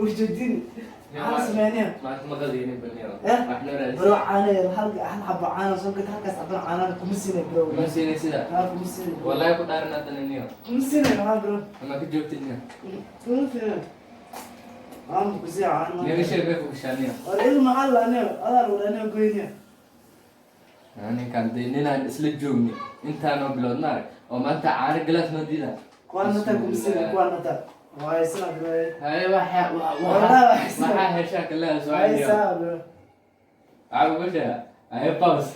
Ujeedin maxaa sameynaya? Maanta ma qadaynin baniyo. Eh? Wax noo raadis. Bro, caana yar, hal hal xabo caana soo gata, halkaas xabana caanana kuma siinay, bro. Ma siinay sida. Haa, kuma siinay, bro. Wallahi ku dhaaran hadda niyo. Kuma siinay maxaa, bro? Ama ka joogtid niyo. Kuma siinay, aan ku sii caana. Niga sheeg bay ku gashaa niyo. War ilma alla aniga adaa lagu aniga goyniya. Ninkaan dee ninaan isla joogni intaanoo bilood ma arag oo maanta caano galaas noo diida. Kuwaan nata kuma siinay, kuwaan nata waa haysana, bro. Haye, waxa Wallahi waa haysana. Waxaa heshaa kaleha soo Waa niyo. haysaa, bro. Waxaa kugu sheega haye, pause.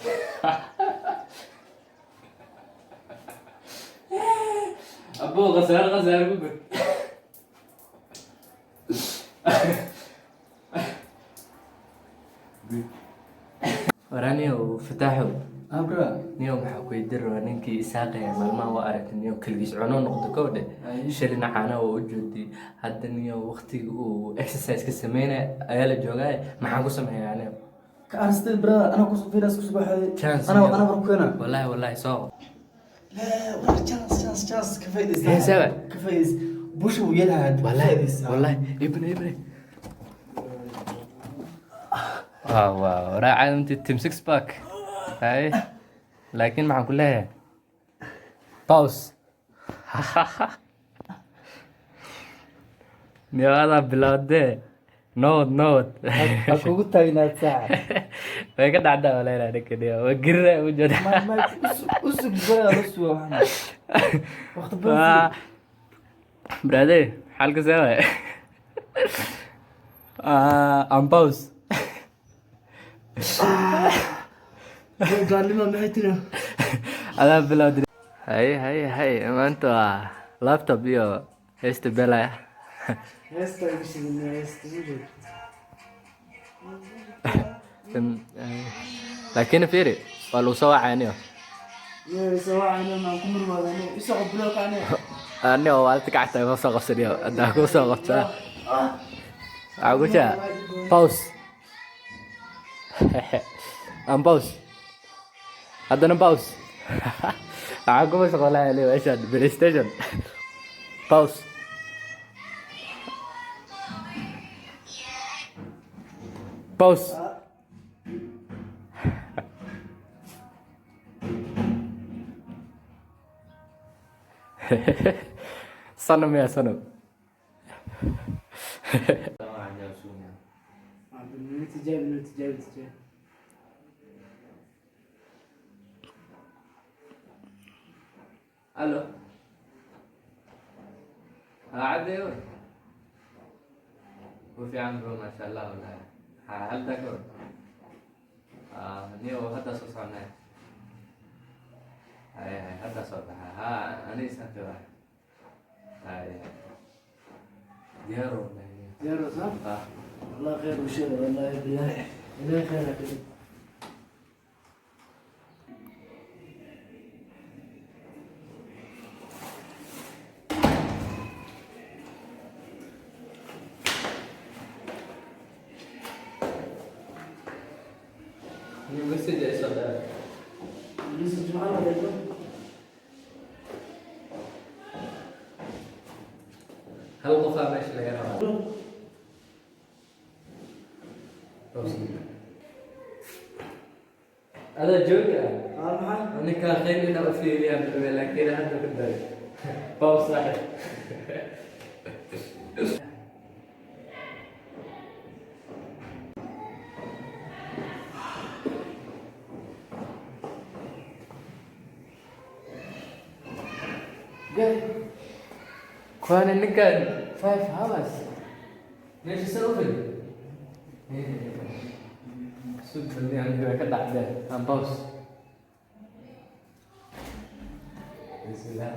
Abuu, khasaaro khasaaro ku gud. Waraniyow Fataaxow. Abra. Niyow, maxaa ku weydiin rabaa ninkii Isaaqaya maalmaha waa aragtay niyow, keligiis cuno noqdo kowdhe, shalina caanaha waa u joodiyey, hadda niyow waqtiga uu exercise ka sameynaya ayaa la joogaa, maxaan ku sameeyaa niyow? Ka arstay, brother, ana kusoo fiiras kusoo baxay. Chance, ana niyow. Ana war keena. Wallahi wallahi soo La war, chance chance chance ka faa'iidaysta. Hee, sawa. Ka faa'iidaysta busha uu yeelahaa. Wallahi wallahi ibne ibne, waaw waaw, raaca inti team six pack. Haye, laakiin maxaan ku leeyahay, pause. Niyow, adaa bilowdee, nowad nowad. Ha kugu taagnaad saaca. Way ka dhacdaa walaahi ninka niyow, waa girira u jeeda. Ma ma usug, brother, la sugo waxaan waqti badan. Brother, xaalka see waay? I'm pause. Gaalnima maxay tiri? Adaa bilowday. Haye haye haye, maanta waa laptop iyo heesta belaya. Heesta igu shidin, heesta igu jeed. Laakiin fiiri, waa lagu soo wacay niyo. Soo wacayna maan ku murmaadane isoo block ane. Ani oo waalta gacanta ima soo qabsaniyo, haddaa kuu soo qabtaa waxaa ku jira pause. Aan pause, haddana pause. Waxaa ku mashquulaya li meeshaan PlayStation. Pause, pause. Sanam ya sanam. Tijaabi, tijaabi, tijaabi. Alo. Ha, caddeeyo. U fiican, bro, maasha Allah wallahi. Ha, haldaa ka war. Niyo hadda soo soconay. Hay hay, hadda soo baxa. Ha, ani isaaqi waay. Hay hay. Diyaar wallahi. Diyaar صح؟ Ha. والله خير وشيء، والله بالله إلهي خير كده. Niyo message ay soo diray. لسه جمعة ولا؟ Hal qof aa meesha laga rabaa. Adaa jooga? اه maxaa? Ninkaa khayr inaa u fiiriyaan rabay, laakiin hadda ku daray. Pause, saaxib. Kuwaana ninkan 5 hours meesha san u fadhi sug balni, aniga way ka dhacdeen. Aan pause. Bismillah.